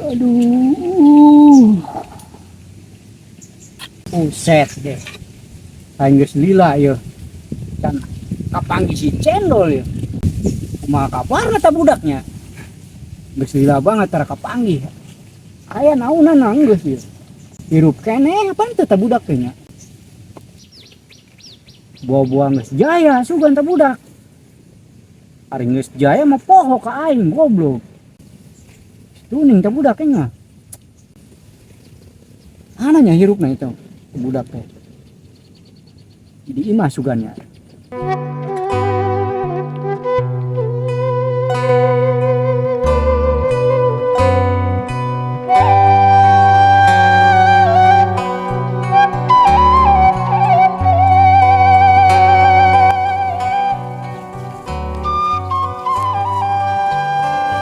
Aduh. Buset deh. Aing geus lila ieu. Can kapanggih si cendol ya. Kumaha kabarna ta budaknya? Geus lila banget tara kapanggih. Aya naonan geus ieu. Hirup keneh apaan teh ta budak teh nya? Buah-buah geus jaya sugan ta budak. Ari geus jaya mah poho ka aing goblok. Tuning ta budak nya. Ananya hirupna itu budak teh. Jadi imah sugannya.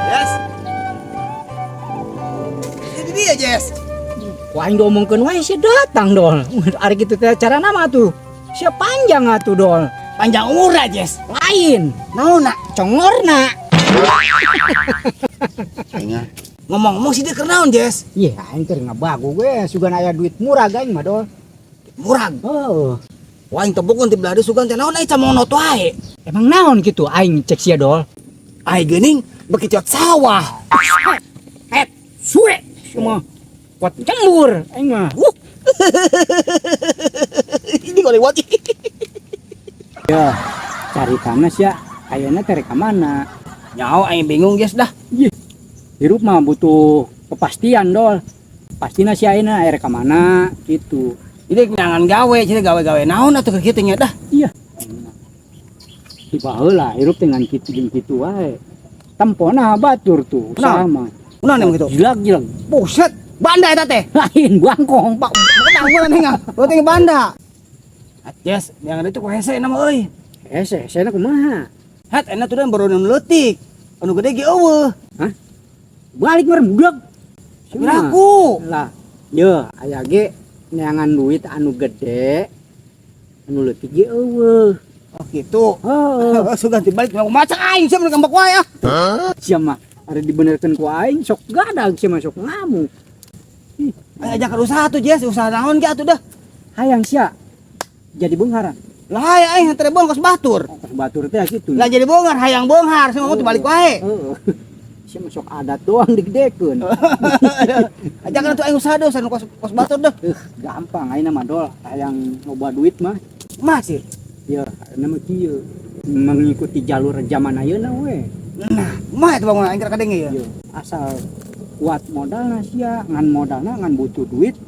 Yes. Jadi dia, Jess. Ku aing diomongkeun wae sia datang dol. Ari kitu teh cara nama tuh. Sia panjang atuh dol. Panjang umur Jess. Lain, Naon nak? Congorna. Ngomong-ngomong sih dia keur naon, Jess? Ih, aing keur ngabago we sugan aya duit murah aing mah dol. Murag. Heeh. Wah, aing tebukun ti belah sugan teh naon aing camonot wae. Emang naon kitu aing cek sia dol? Aing geuning beuki cot sawah. Et, suwe semua. Kuat cembur aing mah. Wuh. Ini kalau lewat. Ya, cari tanah sia ayeuna teh rek ka mana? Nyaho aing bingung, Jess dah. Ih, hirup mah butuh kepastian dol. Pastina sia ayeuna aya rek ka mana gitu. Jadi nyangan gawe, jadi gawe-gawe naon atuh keur kitu nya dah. Iya. Di baheula hirup dengan kitu jeung kitu wae. Tempona batur tuh Naon? sama. Naon emang kitu? Jelek-jelek. Buset, banda eta teh. Lain bangkong. Pak, bukan nih enggak. Berarti banda. Jess, yang ada itu ku hese nama euy. Hese, hese kumaha? Hat, enak tuh dan baru nu leutik. Anu gede ge eueuh. Hah? Balik meureun budak. Piraku. Lah, ye aya ge neangan duit anu gede. Anu leutik ge eueuh. Oh gitu. Heeh. Sugan dibalik mau maca aing sia mun ngambek wae ah. Sia mah ari dibenerkeun ku aing sok gadag sia mah sok ngamuk. Ih, aing ajak usaha tuh Jess, usaha naon ge atuh dah. Hayang sia jadi beungharan. Lah hayang aing teh beung kos batur. Oh, kos batur teh kitu. Lah jadi beunghar hayang beunghar, sia ngomong dibalik wae. Heeh. Sia mah sok adat doang digedekeun. Ajakan atuh aing usaha deh, usaha kos kos batur deh. Gampang aing mah dol, hayang loba duit mah. Masih. Ya, ayeuna mah kieu. Mengikuti jalur zaman ayeuna we. Nah, mah eta bangun aing keur kadenge ya. Ieu, asal kuat modalna sia, ngan modalna ngan butuh duit.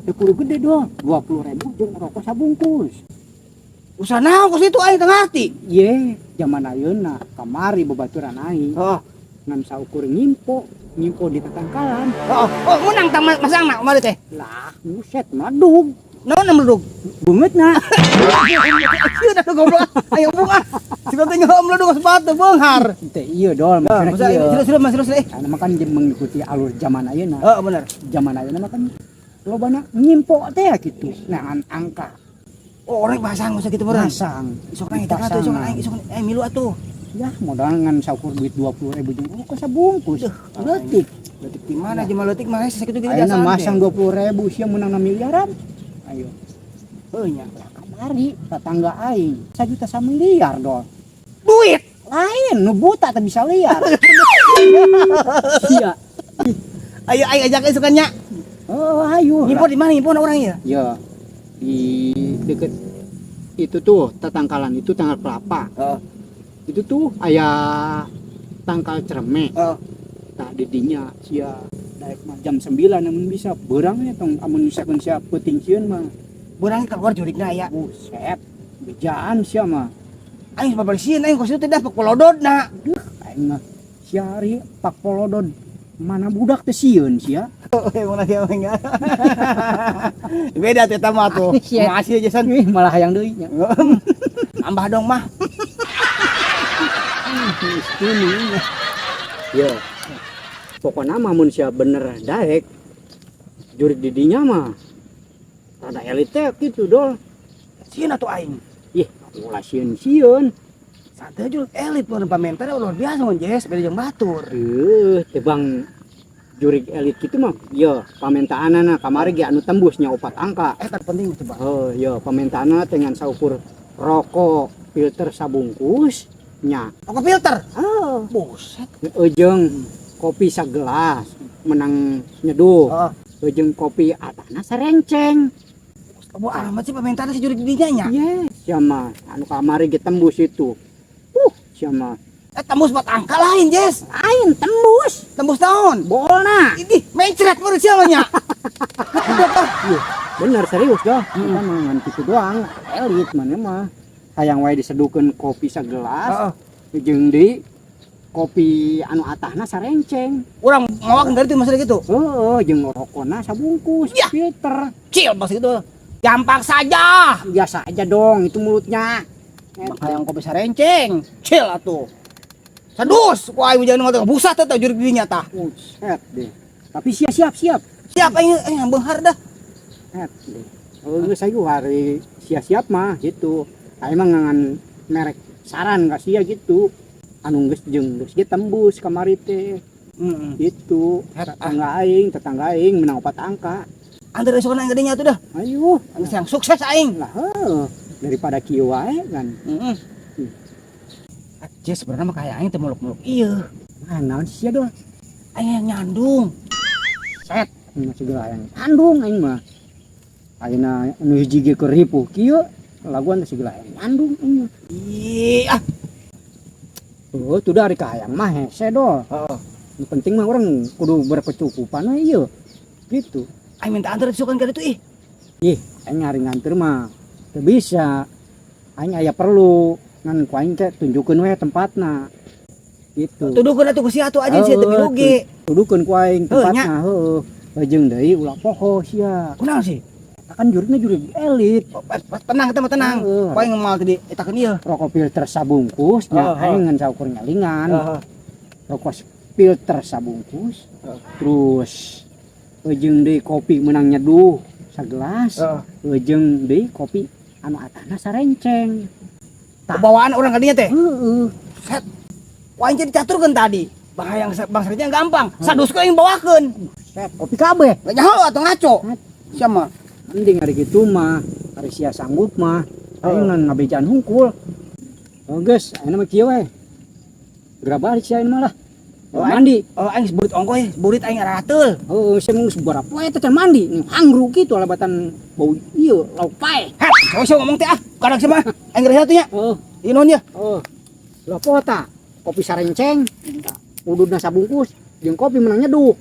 Teu kudu gede dong, 20.000 jeung rokok sabungkus. Usaha naon kos itu aing teu ngarti. Ye, zaman ayeuna kamari babaturan aing. Heeh. Ngan saukur ngimpo, ngimpo di tetangkalan. Heeh. Oh, menang tah masangna kamari teh. Lah, buset madug. Naon na meledug? Beungeutna. Ieu dah goblok. Ayo bung ah. Siga teh nyaho meledug kos batu beunghar. Teh ieu dol, Nah, maksudna kieu. Sila mas sila. Karena mah kan jeung mengikuti alur zaman ayeuna. Heeh, bener. Zaman ayeuna mah kan lobana ngimpo teh gitu. Nah, angka. Oh, orang pasang masa gitu meureun. Pasang. Isuk aing teh atuh, isuk aing, isuk aing milu atuh. Ya, modal ngan saukur duit 20.000 jeung rokok sabungkus. Leutik. Leutik di mana jelema leutik mah hese sakitu ge Ayeuna masang 20.000 sia meunang miliaran. Ayo. Heuh nya. Kamari tetangga aing 1 juta samiliar dol. Duit lain nu buta teh bisa liar. Iya. Ayo aing ajak isukan nya. Oh, ayo. Ngimpo di mana ngimpo orang ieu? Ya. Di deket itu tuh tetangkalan itu tangkal kelapa. Heeh. Itu tuh aya tangkal cereme. Heeh. Tah didinya sia daek mah jam 9 amun bisa beurangnya tong amun misalkan sia peuting sieun mah. Beurang keluar jurigna aya. Buset, bejaan sia mah. Aing babar sieun aing kos itu teh dah pak polododna. Duh, aing mah sia ari pak polodod mana budak teh sieun sia. Emang lagi emang ya. Beda teh mah tuh. Masih aja san. Ih, malah hayang deui nya. Tambah dong mah. Ini. Yo. Pokokna mah mun sia bener daek jurig didinya mah rada elit teh kitu dol. Sieun atuh aing. Ih, ulah sieun-sieun. Santai jurig elit mun pamentar luar biasa mun Jess, beda jeung batur. Heuh, teh bang Jurig elit gitu mah ya pamentaanana kamari ge anu tembusnya opat angka. Eh, terpenting coba. Oh ya, pamentaanana dengan saukur rokok filter sabungkus nya. Rokok filter. Oh, Buset. Ejeng kopi sagelas menang nyeduh. Heeh. Ejeng kopi atana sarenceng. Kamu amat sih permintaan si jurig dinya nya. Iya, siapa anu kamari ge tembus itu. Siapa? Eh, tembus buat angka lain, Jess. Lain tembus. Tembus tahun. Bolna. Ini mencret menurut siapa nya? Iya, bener serius dah. Kita mah ngan kitu doang, elit mana mah. Hayang wae diseduhkeun kopi sagelas, jeung deui kopi anu atahna sarenceng. Urang mawakeun dari itu masalah gitu. Heeh, jeung rokona sabungkus, Ya. filter. Cil pas gitu. Gampang saja. Biasa aja dong itu mulutnya. Hayang kopi sarenceng. Cil atuh. Sadus, ku aing jangan ngomong busat teh jurig dinya tah. Buset deh. Tapi siap siap siap. Siap aing yang beunghar dah. Set deh. Oh, geus ayu hari siap-siap mah gitu. Aing mah ngan merek saran ka sia gitu. Anu geus jeung geus ge tembus kamari teh. Heeh. Gitu. Tetangga aing menang opat angka. Antar esok aing gadinya atuh dah. Ayo, Geus yang sukses aing. lah heuh. Daripada kieu wae kan. Heeh. Jess sebenarnya mah kayak aing teh muluk-muluk ieu. Ah, naon sia doh? Aing yang nyandung. Set, segala yang nyandung aing mah. Ayeuna anu hiji ge keur ripuh kieu, laguan teh segala yang nyandung aing mah. Ih, ah. Oh, tuh dari kahayang mah hese doh. Heeh. Yang penting mah orang kudu berkecukupan we ieu. Gitu. Aing minta antar esukan ka ditu ih. Ih, aing ngari nganter mah teu bisa. Aing aya perlu ngan ku aing teh tunjukkeun we tempatna. Gitu. Tuduhkeun atuh ku sia atuh anjing sia teu Heeh, rugi. Tuduhkeun ku aing Heuh, nya. tempatna, heuh. Jeung deui ulah poho sia. Kunaon sih? Eta kan jurigna jurig elit. Oh, tenang kita mah tenang. Heeh. Ku aing mal tadi etakeun ieu. Rokok filter sabungkus nya Heeh. aing ngan saukur nyalingan. Heeh. Rokok filter sabungkus. Heeh. Terus jeung deui kopi menang nyeduh sagelas. Heeh. Jeung deui kopi anu atahna sarenceng. Bawaan orang kadinya teh. Heeh. Set. Ku aing jadi caturkeun tadi. Bang hayang bang sarenceng gampang. Sadus ku aing bawakeun. Set kopi kabeh. Nggak nyaho atau ngaco. Sia mah. Mending hari kitu mah, hari sia sanggup mah. Aing ngan ngabejaan hungkul. Oh geus, ayeuna mah kieu we. Geura balik sia ayeuna mah lah. Oh, mandi. Oh, aing burit ongkoh ye, burit aing arateul. Heeh, sia geus sabaraha poe teh can mandi. Hangru kitu alabatan bau ieu lauk paeh. Heh, sok ngomong teh ah. Kadang sia mah aing geura atuh nya. Heeh. Ieu naon ya? Oh, lah pota kopi sarenceng, ududna sabungkus, jeung kopi menang nyeduh.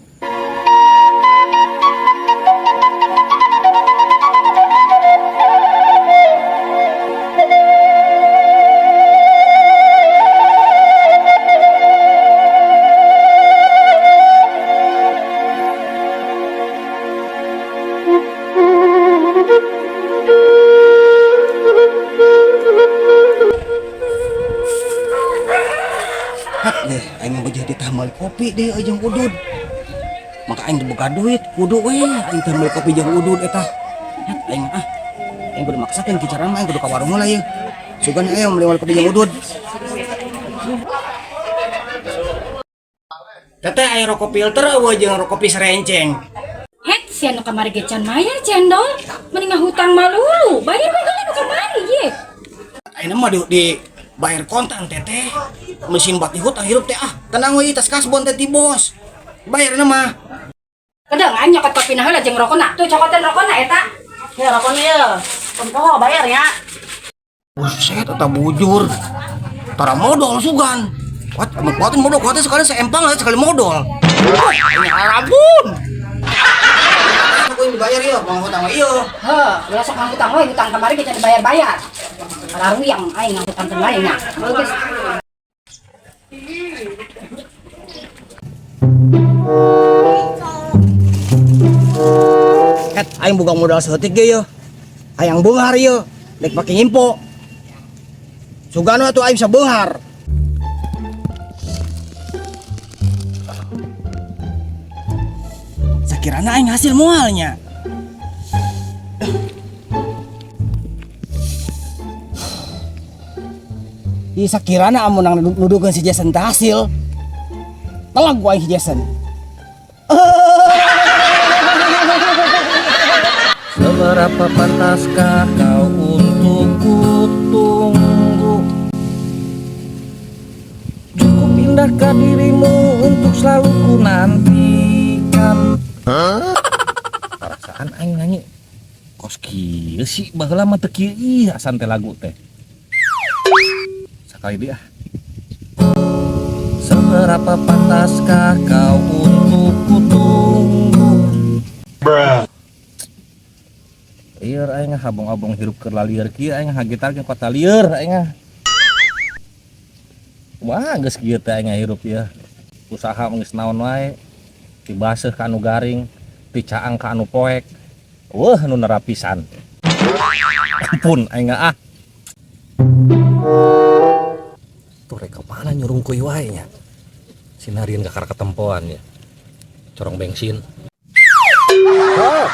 Hah, deh, aing mau jadi tamal kopi deh jeung udud. Maka aing teu boga duit, kudu we aing teh meuli kopi jeung udud eta. Hah, aing ah. Aing kudu maksakeun kicaran mah aing kudu ka warung heula ieu. Sugan aya meuli kopi jeung udud. Teteh aya rokok filter eueuh jeung rokok kopi sarenceng. Het, sia nu kamari ge can mayar cendol. Mending ngahutang malulu. Bayar we heula nu kamari ye. Ayeuna mah di bayar kontan teteh. Mesin bat dihutang hirup teh ah. Tenang we tas kasbon teh ti bos. Bayarna mah. Kedeng aing nyokot kopi na heula jeung rokona. Tuh cokotan rokona eta. Ya rokona ye. Poho bayar ya. Buset, eta bujur. Tara modal sugan. Kuat, kuatin modal, kuatin sekali seempang aja sekali modal. Wah, ini harabun. Aku yang dibayar ya, bang hutang iya. Heuh, ulah sok ngahutang we, hutang kamari ge can dibayar-bayar. Kararuyang aing ngahutang teh lain nya. Geus. Het, aing boga modal saeutik ge ye. Hayang beunghar ye, rek pake ngimpo. Sugano atuh aing bisa beunghar. Sakirana aing hasil moalnya. Ih, sakirana amun nang nuduhkeun si Jason teh hasil. Telag ku aing si Jason. Seberapa pantaskah kau untuk ku tunggu? Cukup indahkah dirimu untuk selalu ku nantikan? Perasaan aing nyanyi kos kieu sih, baheula mah teu kieu, ih asan teh lagu teh. Sakali deui ah. Seberapa pantaskah kau untuk ku tunggu? Lieur aing habong-habong hirup keur lalieur kieu, aing hagitar jeung kota lieur aing ah. Wah, geus kieu teh aing hirup ieu. Usaha geus naon wae. Ti baseuh ka anu garing, ti caang ka anu poek. Weuh nu nerapisan. Ampun aing ah. Tuh rek ka mana nyurung kuy wae nya. Sinarieun ka ketempoan ya. Corong bensin. Oh.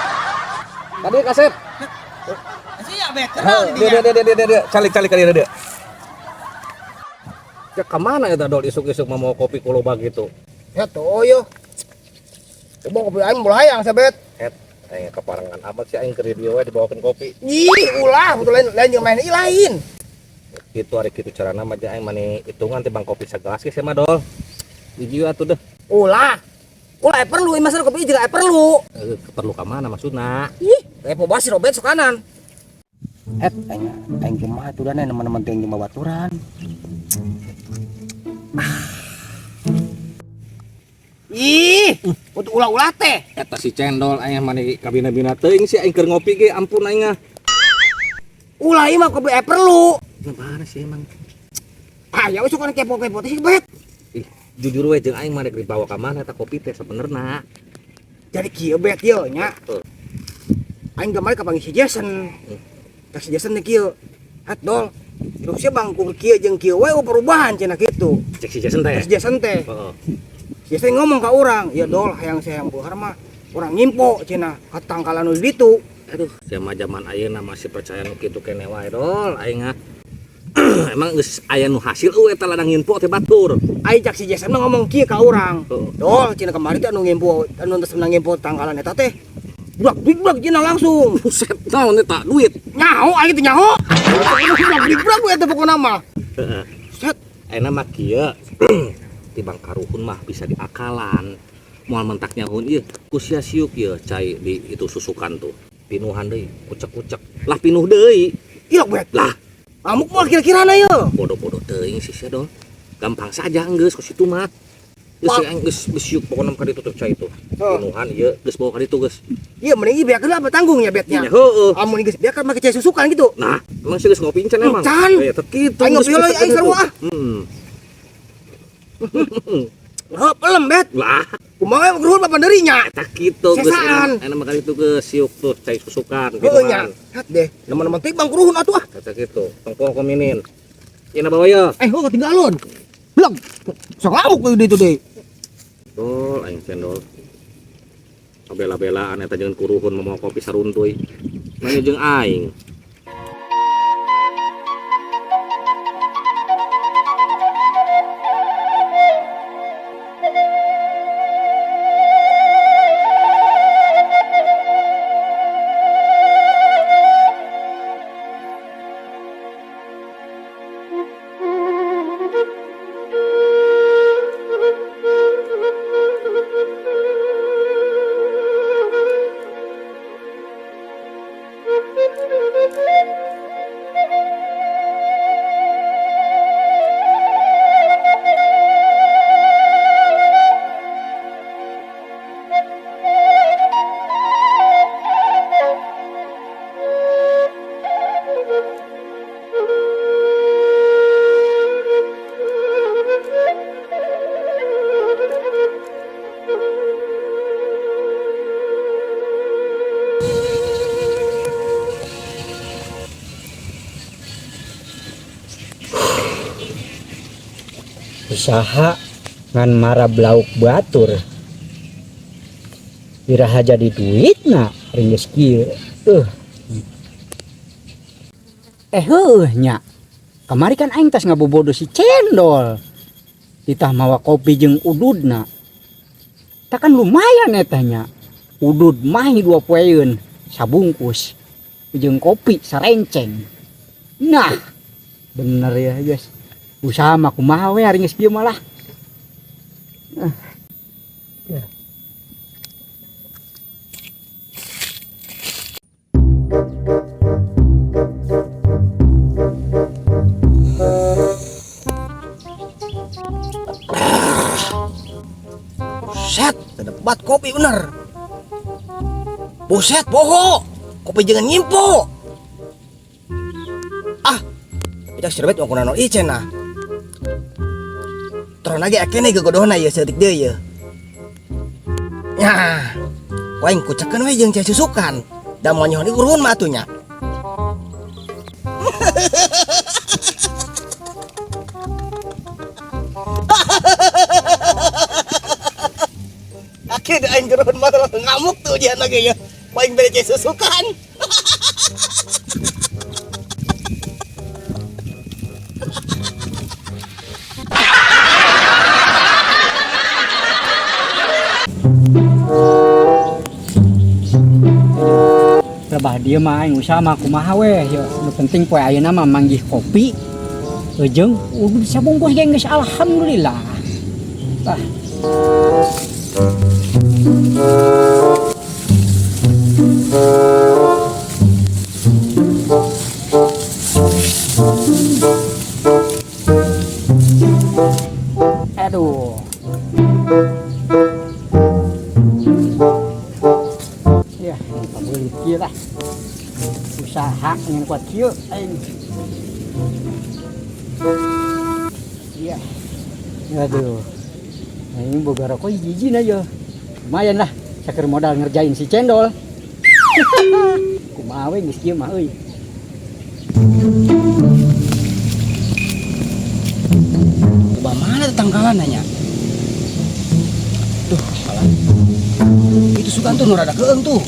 Tadi kasep. Sia bet. Dia dia dia dia dia calik calik dia dia. Ya kemana eta dol isuk-isuk mau kopi kuloba gitu? Ya tuh yo. Coba kopi aing mulai yang sebet. Et, aing keparengan amat sih aing ke radio we dibawakeun kopi. Ih, ulah betul lain lain jeung main ih lain. Itu hari kitu carana mah aing mani hitungan teh bang kopi segelas ge mah dol. Hiji atuh deh. Ulah. Ulah eh perlu masalah kopi juga eh perlu. Eh, perlu ka mana maksudna? Ih, kepo banget si Robert sok kanan. Et, aing aing kumaha atuh dan teman-teman teh jeung babaturan. Ih, untuk ulah-ulah teh. Eta si cendol aing mani kabina-bina teuing sih aing keur ngopi ge ampun aing ah. Ulah ieu mah kopi eh perlu. Gimana sih emang? Ah, ya wis sok kepo-kepo teh sih bet. Ih, jujur we jeung aing mah rek dibawa ka mana eta kopi teh sebenerna. Jadi kieu bet ieu nya. Aing kamari kapanggih si Jason. Tah si Jason teh kieu. Hat dol. Hirup sia bangkung kieu jeung kieu we perubahan cenah kitu. Cek si Jason teh. Si Jason teh. Heeh. Si Jason ngomong ka urang, "Ya dol, hayang saya yang beunghar mah urang ngimpo cenah ka tangkalan nu ditu." Aduh, sia mah zaman ayeuna masih percaya nu kitu keneh wae dol aing ah. Emang geus aya nu hasil eueuh eta ladang ngimpo teh batur. Ai cak si Jason mah ngomong kieu ka urang. Heeh. Dol cenah kamari teh anu ngimpo, anu geus menang ngimpo tangkalan eta teh. Budak budak cenah langsung. Buset, naon eta duit? Nyaho aing teh nyaho. Budak budak we eta pokona mah. Heeh. Set. Ayeuna mah kieu. Tibang karuhun mah bisa diakalan. Moal mentak nyahun ieu ku sia siuk ieu cai di itu susukan tuh. Pinuhan deui, kucek-kucek. Lah pinuh deui. Ilok bet. Lah, amuk moal kira-kirana ieu. Bodoh-bodoh teuing sih sia dol. Gampang saja geus ku situ mah. Geus aing geus geus siuk pokona mah ka ditutup cai itu. Pinuhan ieu geus bawa ka ditu geus. Iya mending ieu beakeun apa tanggung ya betnya. Iya, heeh. Amun geus beakeun make cai susukan gitu. Nah, emang sih geus ngopi encan emang. Encan. Ya teu kitu. Aing ngopi heula aing sarua ah. Heuh, pelem bet. Lah. Kumaha geruhun bapak derinya. Eta kitu geus Sesaan. enak mah ka ditu geus siuk tuh cai susukan Heeh nya. Hat deh. Neman-neman teh bang geruhun atuh ah. Eta kitu. Tong poho kominin. Ieu na bawa ye. Eh, heuh ketinggalan. Bleng. Sok ngamuk we ditu deui. Dol aing cendol. Bela-belaan eta jeung kuruhun mau kopi saruntuy. Nanya jeung aing. Usaha ngan marab lauk batur iraha jadi duit na ringgeus kieu. Heuh nya kamari kan aing tas ngabobodo si cendol titah mawa kopi jeung ududna. Tah kan lumayan eta nya. Udud mahi 2 poeun sabungkus jeung kopi sarenceng. Nah, bener ya guys. Usaha mah kumaha we ari geus kieu malah. Ah. Ya. Buset, terdapat kopi bener. Buset, boho. Kopi jangan nyimpo. Ah, tidak serbet mau kunano icen ah. Terus lagi akene gegodohna ya setik deui ya. Ya, waing kucekeun we jeung cai susukan. Da moal nyohon urun mah atuh nya. Akhirnya aing gerun mah langsung ngamuk tuh dia lagi ya. Waing bere cai susukan. Rebah dia mah aing usaha mah kumaha we ya. Nu penting poe ayeuna mah manggih kopi jeung udud sabungkus ge geus alhamdulillah. Tah. Aduh. Ya, pabeulit kieu lah. Usaha ngan kuat kieu aing. Iya. Aduh. Nah, ini boga rokok hiji-hiji aja. Lumayan lah, saker modal ngerjain si cendol. Kumaha we geus kieu mah euy. Ubah mana tetanggalan nanya? Duh, salah. Itu sugan tuh nu rada keung tuh.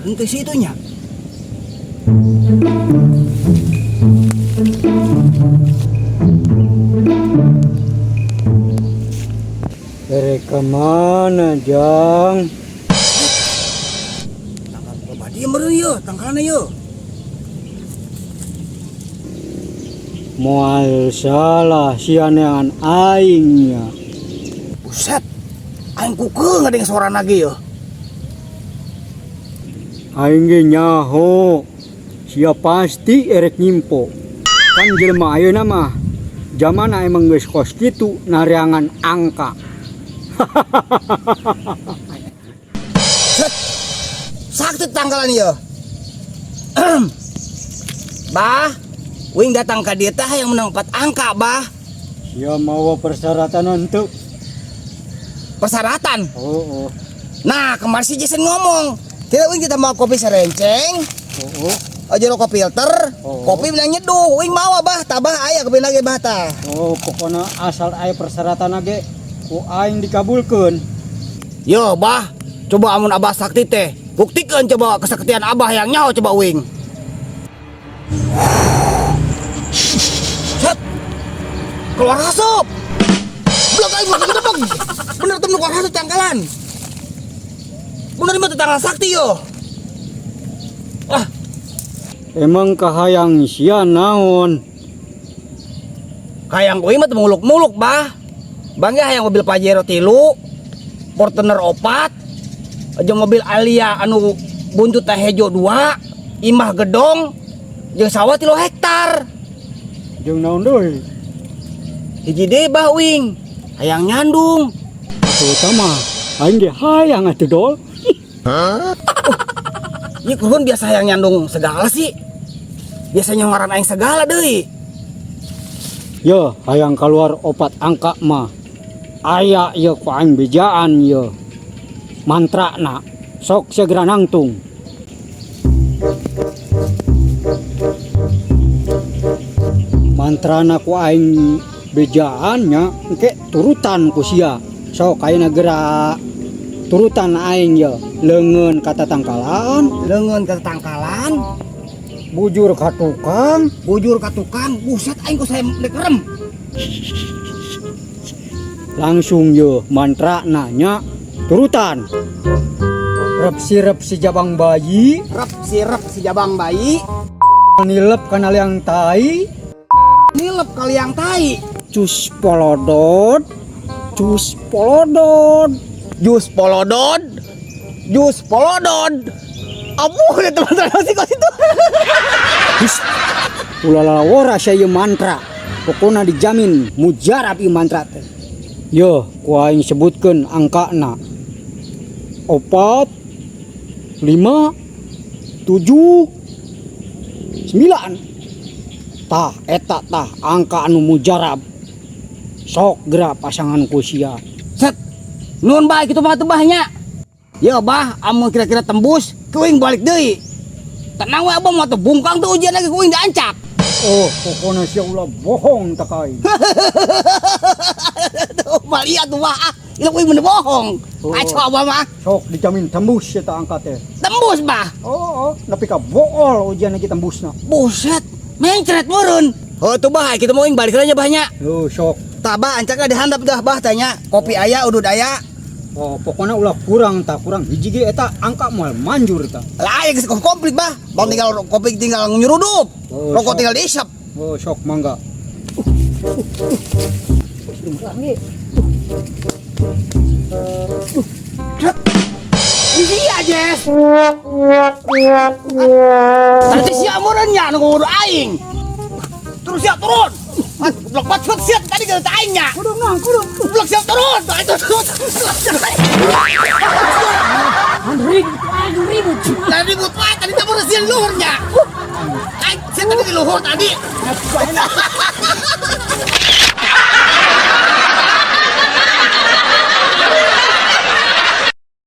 Henteu si itu nya. Bere kemana, Jang? Tangkal loba dieu meureun yeuh, tangkalna yeuh. Moal salah sianean aing nya. Buset. Aing kukeung ngadeng suara lagi yeuh. Aing ge nyaho. Sia pasti erek nyimpo. Kan jelema ayeuna mah jamana emang geus kos kitu nareangan angka. Set. Sakti tanggalan ieu. Bah, wing datang ka dieu teh hayang menang 4 angka, Bah. Sia mawa persyaratan henteu. Persyaratan? Oh, oh. Nah, kemarin si Jason ngomong, tidak wing kita mau kopi serenceng. Oh, oh. Aja rokok filter, Oh. kopi menang nyeduh, wing mawa bah, tabah aya kopi lagi bah tah. Oh, pokoknya asal aya persyaratan ge ku aing dikabulkeun. Yo bah, coba amun abah sakti teh, buktikan coba kesaktian abah yang nyaho coba wing. Set, keluar asup. Blok aing mah gedebeg. Bener tuh keluar asup tangkalan. Bener mah tetangga sakti yo. Ah. Emang kahayang sia naon? Kahayang kuing mah teu muluk-muluk bah. Bangga hayang mobil Pajero 3, Fortuner 4, jeung mobil Alia anu buntut teh hejo 2, imah gedong, jeung sawah 3 hektar. Jeung naon deui? Hiji deui bah wing, hayang nyandung. Atuh eta mah aing ge hayang atuh dol. Hah? Ieu kuhun biasa hayang nyandung segala sih. Biasanya ngaran aing segala deui. Yo, hayang keluar 4 angka mah. Aya ieu ku aing bejaan ieu. Mantrana sok segera nangtung. Mantrana ku aing bejaan nya engke turutan ku sia. Sok ayeuna gerak turutan aing ye. Leungeun ka tatangkalan, leungeun ka tatangkalan, bujur ka tukang, bujur ka tukang. Buset aing ku saya dekerem. Langsung ye mantra nanya turutan. Rep sirep si jabang bayi, Rep sirep si jabang bayi, nilep kana liang tai, nilep ka liang tai. Cus polodot, cus polodot. Jus polodod, jus polodod. Abuh, deh teman-teman sih kok itu. His, ulah lalawora sia ieu mantra. Pokona dijamin mujarab ieu mantra teh. Yo, ku aing sebutkeun angkana. 4, 5, 7, 9. Tah, eta tah angka anu mujarab. Sok geura pasangan ku sia. Set. Nuhun bae kitu mah tuh bahnya. Ya bah, amun kira-kira tembus, kuing balik deui. Tenang we abah mah tuh bungkang tuh ujian lagi kuing diancak. Oh, pokona sia ulah bohong tak aing. Tuh, malia tuh bah. Ah, ieu kuing bener bohong. Oh. Aco abah mah. Sok dijamin tembus eta angka teh. Tembus bah. Oh, nepi ka bool ujian lagi tembusna. Buset, mencret meureun. Oh tuh bah, kita mau balik aja bahnya. Yo, sok. Tah bah, ancakna dihandap dah bah tanya. Kopi aya, udud aya. Oh, pokoknya ulah kurang tak kurang hiji ge eta angka moal manjur ta. Lah aya geus komplit bah. Bang tinggal kopi tinggal nyurudup. Oh, Rokok sok. tinggal diisep. Oh, sok mangga. Iya, Jess. Tadi sia meureun nya nu ngudu aing. Terus sia turun. Ah, goblok banget sia tadi ke aing nya. Kudu nang, kudu. Goblok sia turun. Tah, itu turun. Ribut, aduh ribut. Tadi ribut wae tadi teh meureun sia di luhur nya. Aing sia tadi di luhur tadi.